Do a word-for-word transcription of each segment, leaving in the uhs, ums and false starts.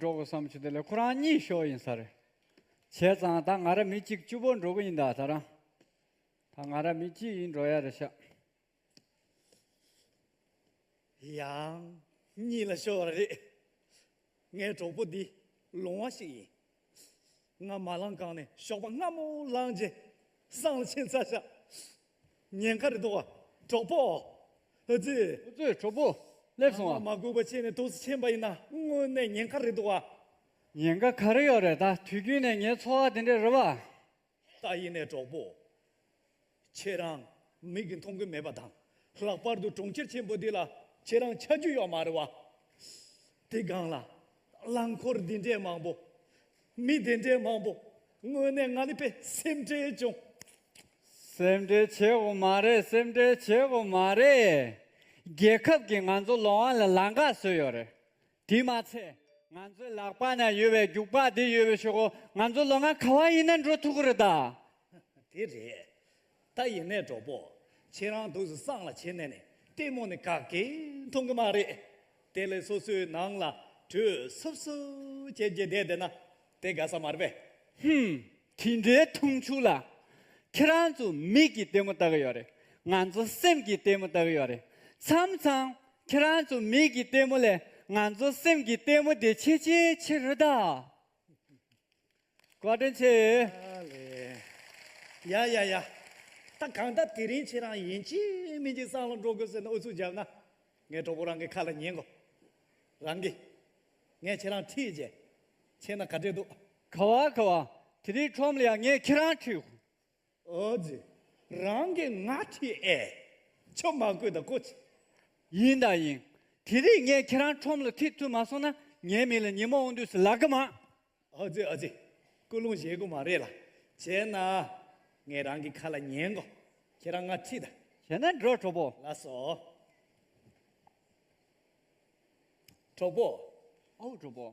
འགྲོ་དགོས་བསམ་བྱུང་། དེ་ལས་ཁོ་རང་གཉིད་ཤོར་ཡིན་ས་རེད། བྱས་ཙང་ད་ང་རང་མི་གཅིག་གཅིག་པོ་འགྲོ་གི་ཡིན་ད། ད་རང་ད་ང་རང་མི་གཅིག་ཡིན་འགྲོ་ཡ་རེད་ཤག་ཡང་གཉིད་ལ་ཤོར་བ་རེད། ངའི་གྲོགས་པོ་འདི་ལོང་བ་ཞིག་ཡིན། ང་མ་ལངས་གོང་ནས་ཞོགས་པ་སྔ་མོ་ལངས་རྗེས་སྲང་ལ་ཕྱིན་ཚར་ཤག་ཉེན་ཁ་རེད་འདུག་ག་གྲོགས་པོ། ཨ་ཙི། ཨ་ཙི། གྲོགས་པོ། སླེབས་སོང་ཨ། ང་མ་སྒུག་པ་ཕྱིན་ནས་ཏོག་ཙམ་ཕྱིན་པ་ཡིན་ན་དངོས་གནས་ཉེན་ཁ་རེད་འདུག་ག་ཉེན་ཁ་ག་རེ་ཡོད་རེད། ད་དུས་རྒྱུན་ནས་ངའི་འཚོ་བ་དེ་འདྲས་རེད་བ། ད་ཡིན་ནའི་གྲོགས་པོ། ཁྱེད་རང་མིག་གིས་མཐོང་གི་མེད་པ་དང་། ལྷག་པར་དུ་གྲོང་ཁྱེར་ཆེན་པོ་འདི་ལ་ཁྱེད་རང་ཆ་རྒྱུས་ཡོད་མ་རེད་བ། དེ་སྒང་ལ་རླངས་འཁོར་འདི་འདྲའི་མང་པོ། མི་འདི་འདྲའི་མང་པོ། དངོས་གནས་ང་ནི་དཔེ་སེམས་ཁྲལ་བྱུང་། སེམས་ཁྲལ་བྱེད་དགོས་མ་རེད། སེམས་ཁྲལ་བྱེད་དགོས་མ་རེད། རྒྱལ་ཁབ་ཀྱིས་ང་ཚོ་ལོང་བ་ལ་ལམ་ཁ་བཟོས་ཡོད་རེད། དེ་མ་ཚད་ང་ཚོའི་ལག་པ་ན་ཡོད་པའི་རྒྱུག་པ་དེ་ཡོད་པའི་ཤོག་གུ་ང་ཚོ་ལོང་བ་ག་བ་ཡིན་ན་འགྲོ་ཐུབ་ཀྱི་རེད་ད། དེ་རེད། ད་ཡིན་ནའི་གྲོགས་པོ། ཁྱེད་རང་འདུག་སེ་སྲང་ལ་ཕྱིན་ནས་ནས་ལྟད་མོ་ནི་ག་གེ་མཐོང་གི་མ་རེད། དེ་ལས་སོ་སོའི་ནང་ལ་དྲོད་སུབ་སུབ་བྱས་བྱས་བསྡད་བསྡད་ན་དེ་དགའ་ས་མ་རེད་པས། ཧུམ། དེ་འདྲའི་མཐོང་ཆུང་ལ། ཁྱེད་རང་ཚོ་མིག་གིས་ལྟད་མོ་ལྟ་གི་ཡོད་རེད། ང་ཚོ་སེམས་ཀྱིས་ལྟད་མོ་ལྟ་གི་ཡོད་རེད། མཚམས་མཚམས་ཁྱེད་རང་ཚོ་མིག་གི་ལྟད་མོ་ལས་ང་ཚོ་སེམས་ཀྱི་ལྟད་མོ་དེ་ཆེ་ཆེ་ཆེ་རེད་ད། བཀའ་དྲིན་ཆེ། ཨ་ལེ། ཡ་ཡ་ཡ། ད་གང་ལྟར་དེ་རིང་ཁྱེད་རང་ཡིན་གཅིག་མིན་གཅིག་སྲང་ལ་འགྲོ་དགོས་ཟེར་ནས་ཨུ་ཚུགས་བརྒྱབ་ན། ངའི་གྲོགས་པོ་རང་གི་ཁ་ལ་ཉན་གོ། རང་གིས། ངས་ཁྱེད་རང་ཁྲིད་བྱས། ཁྱེད་ན་ག་འདྲས་འདུག་ག་བ་ག་བ། དེ་རིང་ཁྲོམ་ལ་ཡ་ངས་ཁྱེད་རང་ཁྲིད། ཨོ་ཙི། རང་གིས་ང་ཁྲིད་ཨེ། ཆོ་མ་དགོས་ད་ཀོ་ཅི། ཡིན་ད་ཡིན། དེ་རིང་ངས་ཁྱེད་རང་ཁྲོམ་ལ་ཁྲིད་ཐུབ་མ་སོང་ན་ངའི་མིང་ལ་ཉི་མ་དབང་འདུས་སུ་ལབ་གི་མ། ཨོ་ཙི་ཨོ་ཙི། ཀུན་སློང་བཞེས་དགོས་མ་རེད་ལ། བྱས་ན། ངས་རང་གི་ཁ་ལ་ཉན་གོ། ཁྱེད་རང་ང་ཁྲིད་ད། བྱས་ན་འགྲོ་གྲོགས་པོ། ལགས་སོ། གྲོགས་པོ། ཨོ་གྲོགས་པོ།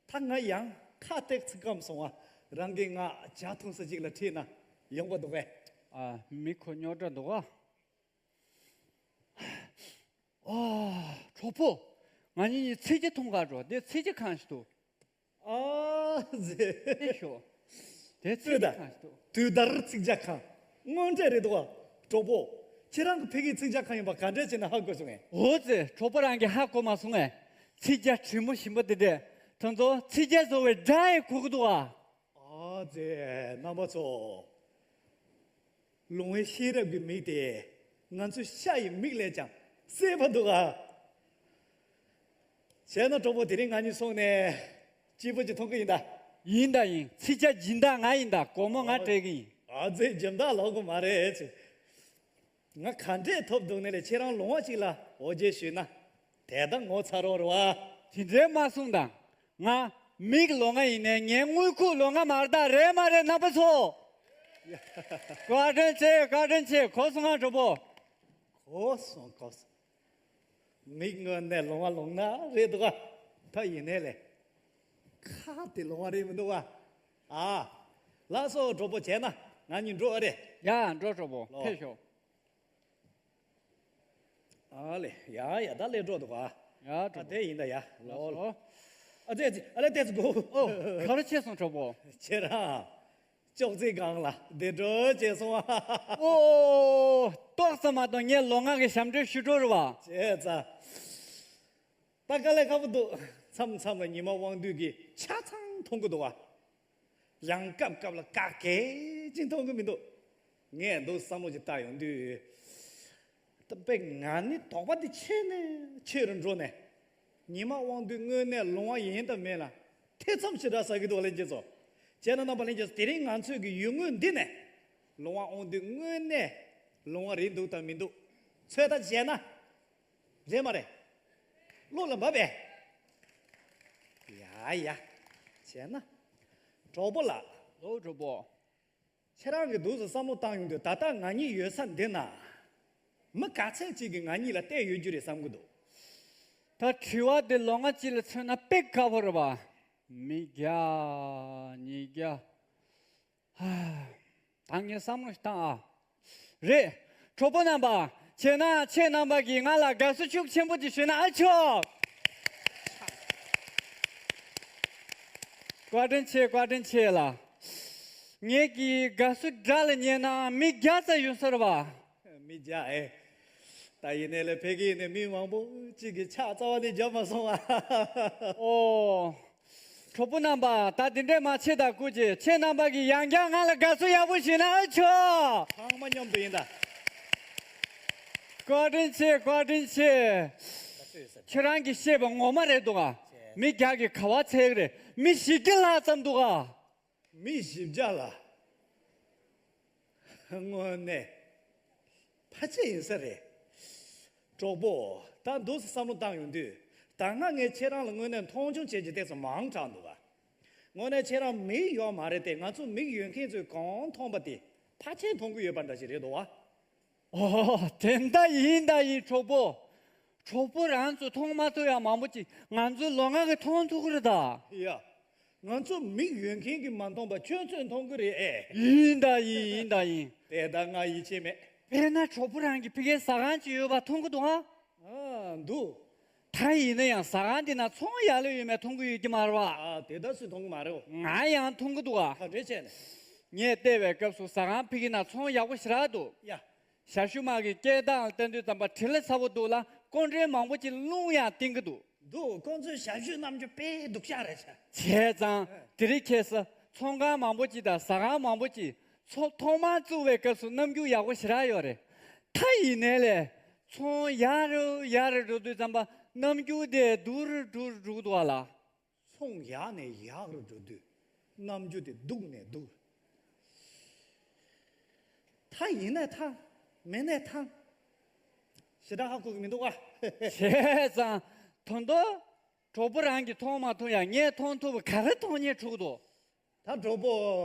ད་ང་ཡང་ཁ་ཏེག་ཚིག་སྐམ་སོང་བ། རང་གིས་ང་ཇ་འཐུང་ས་ཅིག་ལ་ཁྲིད་ན་ཡོང་པ་འདུག་གས། ཨ། མི་ཁོ་རྙོག་དྲ་འདུག་ག་ཨ། གྲོགས་པོ། ང་གཉིས་གཉིས་ཚིག་ཇ་འཐུང་ག་འགྲོ། དེ་ཚིག་ཇ་ཁང་ཞིག་འདུག་ཨ་ཙི། དེ་ཤོ། དེ་ཚིག་ཇ་ཁང་ཞིག་འདུག་དུས་དར་ཚིག་ཇ་ཁང་། དངོས་འབྲེལ་རེད་འདུག་ག་གྲོགས་པོ། ཁྱེད་རང་གི་ཕ་གིའི་ཚིག་ཇ་ཁང་ཡིན་པ་ག་འདྲས་བྱས་ནས་ཧ་གོ་སོང་ངས། འོ་ཙི། གྲོགས་པོ་རང་གིས་ཧ་གོ་མ་སོང་ངས། ཚིག་ཇ་དྲི་མོ་ཞིམ་པོ་དེ་འདྲས། དེ་ཚོ་ཚིག་ཇ་བཟོ་བའི་སྒྲ་ཡི་གོ་གི་འདུག་ག་ཨ་ཙི། རྣམ་པ་ཚོ། ལོང་བའི་ཤེས་རབ་ཀྱི་མིག་དེ་ང་ཚོའི་ཤ་ཡི་མིག་ལས་ཀྱང་གསལ་པོ་འདུག་ག་བྱས་ན་གྲོགས་པོ། དེ་རིང་ང་གཉིས་སོང་ནས་སྐྱིད་པོ་ཅིག་མཐོང་གི་ཡིན་ད། ཡིན་ད་ཡིན། ཚིག་ཇ་སྦྱིན་བདག་ང་ཡིན་ད། སྒོར་མོ་ང་སྤྲད་གི་ཡིན། ཨ་ཙི། སྦྱིན་བདག་ལོག་གི་མ་རེད་ཅེ། ང་ག་འདྲས་ཐོབ་འདུག་ནས་ལས། ཁྱེད་རང་ལོང་བ་ཅིག་ལ་འོ་བརྒྱལ་ཞུས་ན་དེ་ལྟ་ངོ་ཚ་རོགས་རེད་བ། དེ་འདྲས་མ་གསུངས་དང་། ང་མིག་ལོང་བ་ཡིན་ནའི་ངའི་དངུལ་ཁུག་ལོང་བ་མ་རེད་ད། རེད་མ་རེད་རྣམ་པ་ཚོ། བཀའ་དྲིན་ཆེ། བཀའ་དྲིན་ཆེ། གོ་སོང་ང་གྲོགས་པོ། གོ་སོང་། གོ་སོང་། མིག་དངོས་གནས་ལོང་བ་ལོང་ན་རེད་འདུག་ག་ད་ཡིན་ནའི་ལས། ཁ་དེ་ལོང་བ་རེད་མི་འདུག་ག་ཨ། ལགས་སོ་གྲོགས་པོ། བྱས་ན་ང་གཉིས་འགྲོ་ཨ་རེད། ཡ་འགྲོ་གྲོགས་པོ། ལོ། ཕེབས་ཤོག་ཨ་ལེ། ཡ་ཡ། ད་ལས་འགྲོ་འདུག་ག་ཡ་ཨ་གྲོགས་པོ། དེ་ཡིན་ད་ཡ། ལོ་ལོ། ཨ་ཙི་ཨ་ཙི། ཨ་ལེ་ཏེ་ཙི་གོ། ཨོ། ག་རེ་བྱས་སོང་གྲོགས་པོ། ཁྱེད་རང་། ཅོག་ཙེ་སྒང་ལ་བསྡད་འགྲོ་བྱས་སོང་ཨ། ཨོ། ཏོག་ཙམ་མ་གཏོགས་ངས་ལོང་བ་གི་ཞབས་འདྲེན་ཞུ་འགྲོ་རེད་བ། བྱས་ཙང་། ད་དཀའ་ལས་ཁག་པོ་འདུག་མཚམས་མཚམས་ལ་ཉི་མ་དབང་འདུས་ཀྱི་ཆ་ཚང་མཐོང་གི་འདུག་བ། ཡང་སྐབས་སྐབས་ལ་ག་གེ་ཅིག་མཐོང་གི་མི་འདུག་ངས་འདུག་བསམ་བློ་ཅིག་བཏང་ཡོང་དུས། ད་དཔེ་ང་ནི་དོགས་པ་དེ་ཆེ་ནས་ཆེ་རུ་འགྲོ་ནས། ཉི་མ་དབང་འདུས་དངོས་གནས་ལོང་བ་ཡིན་དང་མིན་ལ་ཐེ་ཚོམ་ཞེ་དྲག་ཟ་གི་འདུག་ལྷན་རྒྱས་ཚོ། བྱས་ན་རྣམ་པ་ལྷན་རྒྱས་ཚོ། དེ་རིང་ང་ཚོས་ཀྱི་ཡུལ་དངོས་འདི་ནས་ལོང་བ་དབང་འདུས་དངོས་གནས་ལོང་བ་རེད་འདུག་དང་མི་འདུག་ཚོད་ལྟ་བྱས་ན། རེད་མ་རེད། བློ་ལ་འབབ་པས། ཡ་ཡ། བྱས་ན། གྲོགས་པོ་ལགས། ལོ་གྲོགས་པོ། ཁྱེད་རང་གིས་འདུག་སེ་བསམ་བློ་བཏང་ཡོང་དུས། ད་ལྟ་ང་གཉིས་ཡོད་ས་འདི་ན། མི་ག་ཚད་ཅིག་གིས་ང་གཉིས་ལ་བལྟས་ཡོད་རྒྱུ་རེད་བསམ་གྱི་འདུག་ད་དྲི་བ་འདི་ལོང་བ་གཅིག་ལ་མཚོན་ན་དཔེ་དཀའ་པོ་རེད་བ། མི་བརྒྱ། ཉིས་བརྒྱ། ཧ། ད་ངས་བསམ་བློ་ཞིག་བཏང་ཨ། རེད། གྲོགས་པོ་རྣམ་པ། བྱས་ན་ཁྱེད་རྣམ་པ་གིས་ང་ལ་དགའ་བསུ་ཤུགས་ཆེན་པོ་ཅིག་ཞུས་ན་ཨ་ཆོག་བཀའ་དྲིན་ཆེ། བཀའ་དྲིན་ཆེ་ལ། ངེད་ཀྱི་དགའ་བསུ་སྒྲ་ལ་ཉན་ན་མི་བརྒྱ་ཙམ་ཡོད་ས་རེད་བ། མི་བརྒྱ་ཨེ། ད་ཡིན་ནའི་ལས་ཕ་གི་ནས་མི་མང་པོ་གཅིག་གིས་ཕྱག་རྩ་བ་ནས་རྒྱབ་མ་སོང་ཨ། ཨོ། གྲོགས་པོ་རྣམ་པ། ད་འདི་འདྲས་མ་བྱེད་ད། སྐུ་མཁྱེན། ཁྱེད་རྣམ་པ་གིས་ཡང་བསྐྱར་ང་ལ་དགའ་བསུ་ཡག་པོ་ཞུས་ན་ཨ་ཆོ། ཚང་མ་མཉམ་དུ་ཡིན་ད། བཀའ་དྲིན་ཆེ། བཀའ་དྲིན་ཆེ། ཁྱེད་རང་གིས་བཤད་པ་ངོ་མ་རེད་འདུག་ཨ། མི་བརྒྱ་གིས་ག་བ་འཚོལ་གི་རེད། མི་བཞི་བརྒྱ་ལྷག་ཙམ་འདུག་ཨ། མི་བཞི་བརྒྱ་ལ། དངོས་གནས་ཕལ་ཆེར་ཡིན་ས་རེད། གྲོགས་པོ། ད་འདུག་སེ་བསམ་བློ་བཏང་ཡོང་དུས། ད་སྔ་ངས་ཁྱེད་རང་ལ་དངོས་གནས་མཐོང་ཆུང་བྱེད་ཀྱི་ལྟས་ཚོ་མང་དྲགས་འདུག་ག། དངོས་གནས་ཁྱེད་རང་མིག་ཡོད་མ་རེད་དེ། ང་ཚོ་མིག་ཡོད་མཁན་ཚོས་གང་མཐོང་པ་དེ་ཕལ་ཆེར་མཐོང་གི་ཡོད་པ་འདྲ་ཞིག་རེད་འདུག་བ། ཨོ། དེ་འདྲ་ཡིན་ད་ཡིན། གྲོགས་པོ། གྲོགས་པོ་རང་ཚོ་མཐོང་མ་ཐུབ་ཡ་མང་པོ་ཅིག་ང་ཚོའི་ལོ་ལྔ་གིས་མཐོང་ཐུབ་ཀྱི་རེད་ད། ཡ། ང་ཚོ་མིག་ཡོད་མཁན་གྱིས་མ་མཐོང་པ་ཁྱོད་ཚོས་མཐོང་གི་རེད་ཨེ། ཡིན་ད་ཡིན། ཡིན་ད་ཡིན། དེ་ད་ང་ཡིད་ཆེས་མེད། དཔེར་ན་གྲོགས་པོ་རང་གི་ཕ་གིར་ཟ་ཁང་ཅིག་ཡོད་པ་མཐོང་གི་འདུག་ཨ། ཨ་འདུག་ད་ཡིན་ན་ཡང་ཟ་ཁང་འདི་ན་ཚོང་ཡག་ལོས་ཡོད་མེད་མཐོང་གི་ཡོད་ཀྱི་མ་རེད་བ། ཨ་དེ་ད་སུས་མཐོང་གི་མ་རེད་འོ། ང་ཡང་མཐོང་གི་འདུག་ཨ། ག་འདྲས་བྱས་ནས། ངས་བལྟས་པའི་སྐབས་སུ་ཟ་ཁང་ཕ་གི་ན་ཚོང་ཡག་པོ་ཞེ་དྲག་འདུག་ཡ། ཞབས་ཞུ་མ་གི་སྐད་གདངས་ལ་བལྟ་དུས་ཙམ་པ་དྲི་ལ་ཚ་པོ་འདུག་ལ། སྐུ་མགྲོན་མང་པོ་ཅིག་རླུང་ཡང་བསྟེན་གི་འདུག་འདུག་ཁོང་ཚོའི་ཞབས་ཞུ་རྣམ་འགྱུར་དཔེ་སྡུག་ཅག་རེད་ཤག་བྱས་ཙང་། དེ་རིང་ཁ་སང་ཚོང་ཁང་མང་པོ་ཅིག་དང་ཟ་ཁང་མང་པོ་ཅིག་ཚོང་ཐོག་མར་བཙུགས་པའི་སྐབས་སུ་རྣམ་འགྱུར་ཡག་པོ་ཞེ་དྲག་ཡོད་རེད། ད་ཡིན་ནའི་ལས། ཚོང་ཡར་རུ་ཡར་རུ་འགྲོ་དུས་ཙམ་པ་རྣམ་འགྱུར་དེ་སྡུག་རུ་འགྲོ་རུ་འགྲོ་གི་འདུག་བ་ལ། ཚོང་ཡར་ནས་ཡག་རུ་འགྲོ་དུས་རྣམ་འགྱུར་དེ་སྡུག་ནས་སྡུག་ད་ཡིན་ནའི་ཐང་། མིན་ནའི་ཐང་། ཞེ་དྲག་ཧ་གོ་གི་མི་འདུག་ཨ། བྱས་ཙང་། ད་དུང་། གྲོགས་པོ་རང་གིས་མཐོང་མ་ཐུབ་ཡང་ངས་མཐོང་ཐུབ་པ་ག་རེ་མཐོང་ཉེས་འཁྲུག་འདུག་ད་གྲོགས་པོ།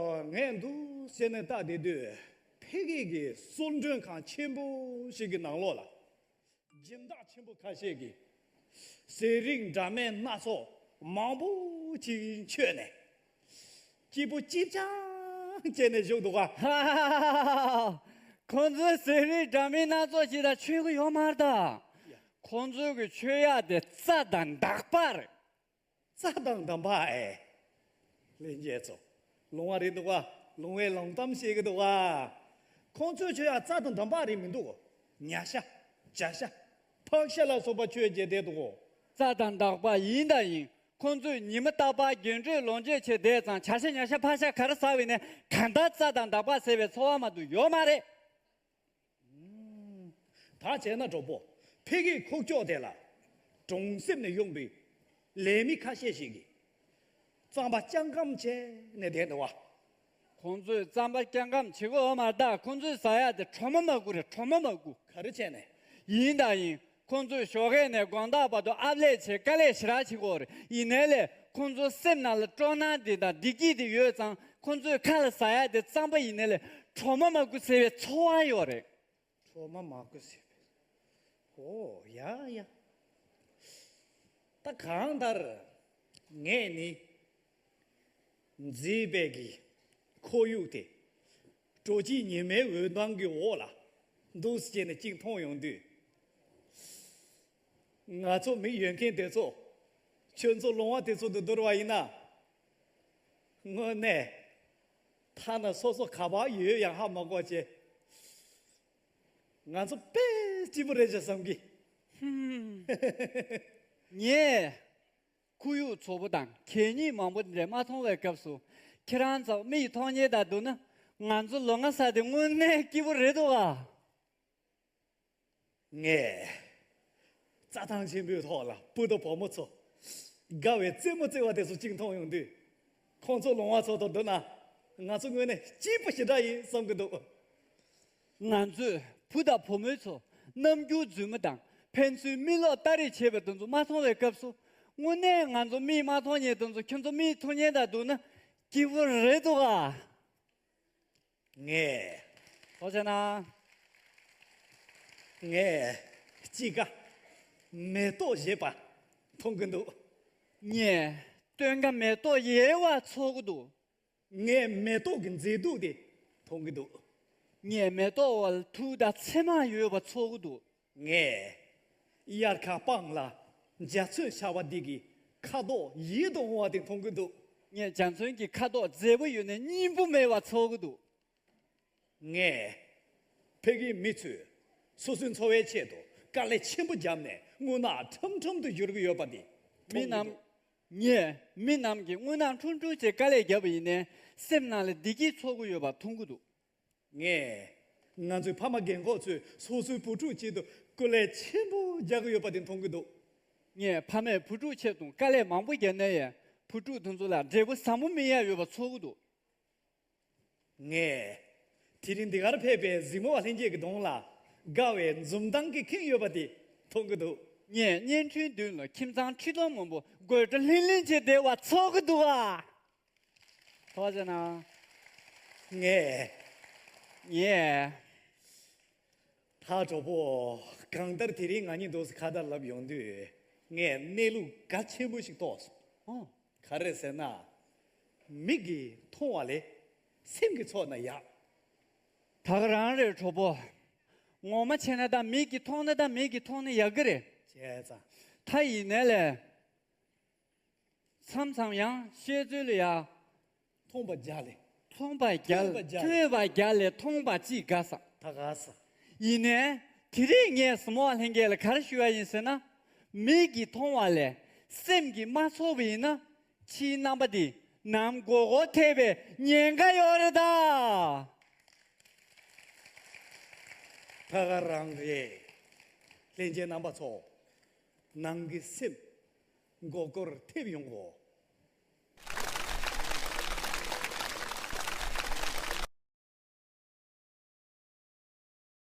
ངས་འདུག་སེ་ནས་བལྟ་བསྡད་དུས། ཕ་གི་གི་གསོལ་མགྲོན་ཁང་ཆེན་པོ་ཞིག་གི་ནང་ལོགས་ལ། སྦྱིན་བདག་ཆེན་པོ་ཁ་ཤས་ཀྱིས་ཟས་རིགས་འདྲ་མིན་སྣ་ཚོགས་མང་པོ་ཅིག་མཆོད་ནས། སྐྱིད་པོ་སྐྱིད་ཅང་བྱས་ནས་བཞུགས་འདུག་ག། ཁོང་ཚོས་ཟས་རིགས་འདྲ་མིན་སྣ་ཚོགས་ཤིག་ད་མཆོད་ཀྱི་ཡོད་མ་རེད་ད། ཡ། ཁོང་ཚོས་ཀྱི་མཆོད་ཡག་དེ་རྩྭ་དང་འདག་པ་རེད། རྩྭ་དང་འདམ་པ་ཨེ། ལྷན་རྒྱས་ཚོ། ལུང་བ་རེད་འདུག་ག། ལུང་བའི་ལུང་གཏམ་བཤད་ཀྱི་འདུག་ག། ཁོང་ཚོས་མཆོད་ཡག་རྩྭ་དང་འདམ་པ་རེད་མི་འདུག་ཉ་ཤ། བྱ་ཤ། ཕག་ཤ་ལ་སོགས་པ་མཆོད་བྱས་བསྡད་འདུག་རྩྭ་དང་འདག་པ་ཡིན་དང་ཡིན། ཁོང་ཚོས་ཉི་མ་རྟག་པར་རྒྱན་སྤྲོས་ལོངས་སྤྱོད་བྱས་བསྡད་ཙང་། བྱ་ཤ་ཉ་ཤ་ཕག་ཤ་ག་རེ་ཟ་བས་ནས་གང་ལྟར་རྩྭ་དང་འདག་པ་ཟེར་བའི་ཚོར་བ་མ་གཏོགས་ཡོད་མ་རེད། ད་བྱས་ན་གྲོགས་པོ། ཕ་གིའི་ཁུག་ཀྱོག་དེ་ལ། གྲོང་གསེབ་ནས་ཡོང་པའི་ལས་མི་ཁ་ཤས་ཤིག་གིས། རྩམ་པ་རྐྱང་སྐམ་བྱས་ནས་བསྡད་འདུག་བ། ཁོང་ཚོས་རྩམ་པ་རྐྱང་སྐམ་བྱེད་དགོས་ཡོད་མ་རེད་ད། ཁོང་ཚོས་ཟ་ཡག་དེ་གྲོ་མ་མ་དགོས་རེད། གྲོ་མ་མ་དགོས། ག་རེ་བྱས་ནས། ཡིན་དང་ཡིན། ཁོང་ཚོས་ཞོགས་ཀས་ནས་དགོང་དག་བར་དུ་ཨབ་ལས་བྱས་དཀའ་ལས་ཞེ་དྲག་བྱེད་ཀྱི་ཡོད་རེད། ཡིན་ནའི་ལས་ཁོང་ཚོའི་སེམས་ནང་ལ་སྤྲོ་སྣང་འདི་དང་བདེ་སྐྱིད་དེ་ཡོད་ཙང་། ཁོང་ཚོའི་ཁ་ལ་ཟ་ཡག་དེ་རྩམ་པ་ཡིན་ནའི་ལས་གྲོ་མ་མ་དགོས་ཟེར་བའི་ཚོར་བ་ཡོད་རེད། གྲོ་མ་མ་དགོས་ཟེར་བའི། ཨོ་ཡ་ཡ། ད་གང་ལྟར་ངས་ནི། མཛེས་པའི་གི་ཁོར་ཡུག་དེ། དྲོ་སྐྱིད་ཉི་མའི་འོད་མདངས་ཀྱི་འོག་ལ་འདུག་སེ་བྱས་ནས་གཅིག་མཐོང་ཡོང་དུས། ང་ཚོ་མིག་ཡོད་མཁན་དེ་ཚོ། ཁྱོད་ཚོ་ལོང་བ་དེ་ཚོ་དང་བསྡུར་བ་ཡིན་ན། དངོས་གནས། ཐ་ན་སོ་སོ་ག་པར་ཡོད་ཡང་ཧ་མ་གོ་བྱས། ང་ཚོ་དཔེ་སྐྱིད་པོ་རེད་ཅེས་བསམ་གི། ཧུམ། ངས་ཁོར་ཡུག་བཙོག་པོ་དང་གད་སྙིགས་མང་པོ་འདི་འདྲ་མ་མཐོང་བའི་སྐབས་སུ། ཁྱེད་རང་ཚོ་མིག་མཐོང་མཁན་དང་བསྡུར་ན། ང་ཚོ་ལོང་བ་ཟ་དེ་དངོས་གནས་སྐྱིད་པོ་རེད་འདུག་ག། ངས་རྩྭ་ཐང་ཆེན་པོའི་ཐོག་ལ་བུ་དང་བུ་མོ་ཚོ་དགའ་བའི་རྩེད་མོ་རྩེ་བ་དེ་ཚོ་གཅིག་མཐོང་ཡོང་དུས། ཁོང་ཚོ་ལོང་བ་ཚོ་དང་བསྡུར་ན། ང་ཚོ་དངོས་གནས་སྐྱིད་པོ་ཞེ་དྲག་ཡིན་བསམ་གྱི་འདུག། ང་ཚོས་བུ་དང་བུ་མོ་ཚོ་རྣམ་འགྱུར་རྫུན་མ་དང་ཕན་ཚུན་མིག་ལོག་ལྟ་རེས་བྱེད་པ་དེ་ཚོ་མ་མཐོང་བའི་སྐབས་སུ། དངོས་གནས་ང་ཚོ་མིག་མ་མཐོང་མཁན་དེ་ཚོ་ཁྱོད་ཚོ་མིག་མཐོང་མཁན་དང་བསྡུར་ན་སྐྱིད་པོ་རེད་འདུག་ག། ངས། ཐུགས་རྗེ་གནང་། ངས་དཔྱིད་ཀ་མེ་ཏོག་བཞད་པ་མཐོང་གི་འདུག། ངས་སྟོན་ཁ་མེ་ཏོག་ཡལ་བ་ཚོར་གི་འདུག། ངས་མེ་ཏོག་གི་མཛེས་སྡུག་དེ་མཐོང་གི་འདུག། ངས་མེ་ཏོག་བར་དུག་དང་ཚེར་མ་ཡོད་པ་ཚོར་གི་འདུག། ངས་དབྱར་ཁ་སྤང་ལ་འཇའ་ཚོན་ཤར་བ་འདི་གི་ཁ་དོག་ཡིད་དུ་འོང་བ་དེ་མཐོང་གི་འདུག། ངས་རྒྱ་མཚོན་གྱི་ཁ་དོག་མཛེས་པོ་ཡོད་ནས་སྙིང་པོ་མེད་པ་ཚོར་གི་འདུག། ངས་ཕ་གིའི་མི་ཚོས་སོ་སོའི་འཚོ་བའི་ཆེད་དུ་དཀའ་ལས་ཆེན་པོ་བརྒྱབ་ནས་རྔུལ་ནག་ཁྲམ་ཁྲམ་དུ་བསྒྱུར་གྱི་ཡོད་པ་འདི། མི་མཐོང་གི་རྣམས། འདུག། ངས་མི་རྣམས་ཀྱིས་རྔུལ་ནག་ཁྲུམ་ཁྲུམ་བྱས་དཀའ་ལས་བརྒྱབ་པ་ཡིན་ནའི་སེམས་ནང་ལ་བདེ་སྐྱིད་ཚོར་གྱི་ཡོད་པ་མཐོང་གི་འདུག། ངས་ང་ཚོའི་ཕ་མ་རྒན་འཁོགས་ཚོས་སོ་སོའི་བུ་ཕྲུག་ཆེད་དུ་སྐུ་ལས་ཆེན་པོ་རྒྱག་གི་ཡོད་པ་དེ་མཐོང་གི་འདུག། ངས་ཕ་མས་བུ་ཕྲུག་ཆེད་དུ་དཀའ་ལས་མང་པོ་བརྒྱབ་ནའི་བུ་ཕྲུག་དེ་ཚོ་ལ་འབྲས་བུ་ཟབ་མོ་སྨིན་ཡག་ཡོད་པ་ཚོར་གི་འདུག། ངས་དེ་རིང་འདི་གར་ཕེབས་པའི་གཟིགས་མོ་བ་ལྷན་རྒྱས་ཀྱི་གདོང་ལ་དགའ་བའི་འཛུམ་མདངས་ཀྱིས་ཁེངས་ཡོད་པ་དེ་མཐོང་གི་འདུག། ངས་བརྙན་འཕྲིན་མདུན་ལ་ཁྱིམ་ཚང་ཁྲི་སྟོང་མང་པོ་དགོད་བྲོ་ལྷིང་ལྷིང་བྱས་བསྡད་པ་ཚོར་གི་འདུག་ཨ། ཐུགས་རྗེ་གནང་། ངས། ངས། ད་གྲོགས་པོ། གང་ལྟར་དེ་རིང་ང་གཉིས་འདུག་སེ་ཁ་བརྡ་ལབ་ཡོང་དུས་ངས་གནས་ལུགས་གལ་ཆེན་པོ་ཞིག་རྟོགས་སོང་། ཨོ། ག་རེ་ཟེར་ན། མིག་གིས་མཐོང་བ་ལས་སེམས་ཀྱིས་ཚོར་ན་ཡག། ད་ག་རང་རེད་གྲོགས་པོ། ངོ་མ་བྱས་ན་ད་མིག་གིས་མཐོང་ན་ད་མིག་གིས་མཐོང་ན་ཡག་གི་རེད། བྱས་ཙང་། ད་ཡིན་ནའི་ལས། མཚམས་མཚམས་ཡང་བཤད་ཚུལ་ལ་ཡ། མཐོང་པ་བརྒྱ་ལས། མཐོང་པ་བརྒྱ། ཐོས་པ་བརྒྱ་ལས། ཐོས་པ་བརྒྱ་ལས་མཐོང་པ་གཅིག་དགའ་ས། ད་དགའ་ས། ཡིན་ནའི། དེ་རིང་ངས་གཟིགས་མོ་བ་ལྷན་རྒྱས་ལ་ག་རེ་ཞུ་ཡ་ཡིན་ཟེར་ན། མིག་གིས་མཐོང་བ་ལས་སེམས་ཀྱིས་མ་ཚོར་བ་ཡིན་ན། ཕྱིའི་རྣམ་པ་འདི་ནང་མགོ་སྐོར་ཐེབས་པའི་ཉེན་ཁ་ཡོད་རེད་ད། ད་ག་རང་རེད། ལྷན་རྒྱས་རྣམ་པ་ཚོ། ནང་གི་སེམས་མགོ་སྐོར་ཐེབས་ཡོང་གོ།